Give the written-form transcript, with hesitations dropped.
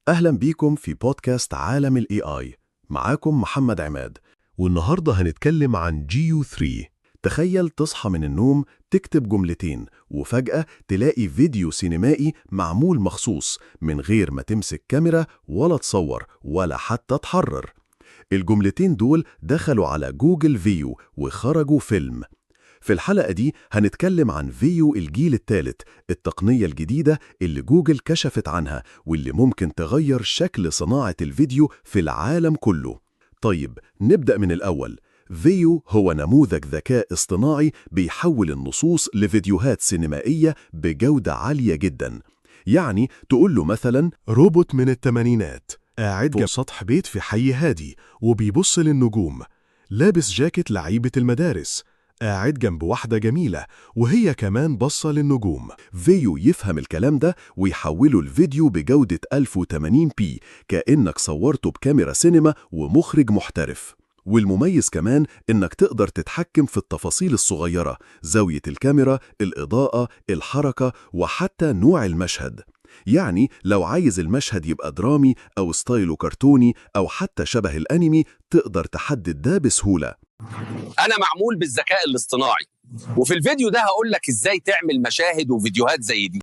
أهلا بيكم في بودكاست عالم ال AI. معاكم محمد عماد. والنهاردة هنتكلم عن Veo 3. تخيل تصحى من النوم، تكتب جملتين، وفجأة تلاقي فيديو سينمائي معمول مخصوص من غير ما تمسك كاميرا ولا تصور ولا حتى تحرر. الجملتين دول دخلوا على جوجل Veo وخرجوا فيلم. في الحلقة دي هنتكلم عن Veo الجيل الثالث، التقنية الجديدة اللي جوجل كشفت عنها واللي ممكن تغير شكل صناعة الفيديو في العالم كله. طيب، نبدأ من الأول. Veo هو نموذج ذكاء اصطناعي بيحول النصوص لفيديوهات سينمائية بجودة عالية جدا. يعني تقول له مثلا: روبوت من الثمانينات قاعد جنب سطح بيت في حي هادي وبيبص للنجوم، لابس جاكيت لعيبة المدارس، قاعد جنب واحدة جميلة وهي كمان بصة للنجوم. Veo يفهم الكلام ده ويحوله الفيديو بجودة 1080p، كأنك صورته بكاميرا سينما ومخرج محترف. والمميز كمان إنك تقدر تتحكم في التفاصيل الصغيرة: زاوية الكاميرا، الإضاءة، الحركة، وحتى نوع المشهد. يعني لو عايز المشهد يبقى درامي أو ستايله كرتوني أو حتى شبه الأنمي، تقدر تحدد ده بسهولة. انا معمول بالذكاء الاصطناعي، وفي الفيديو ده هقول لك ازاي تعمل مشاهد وفيديوهات زي دي.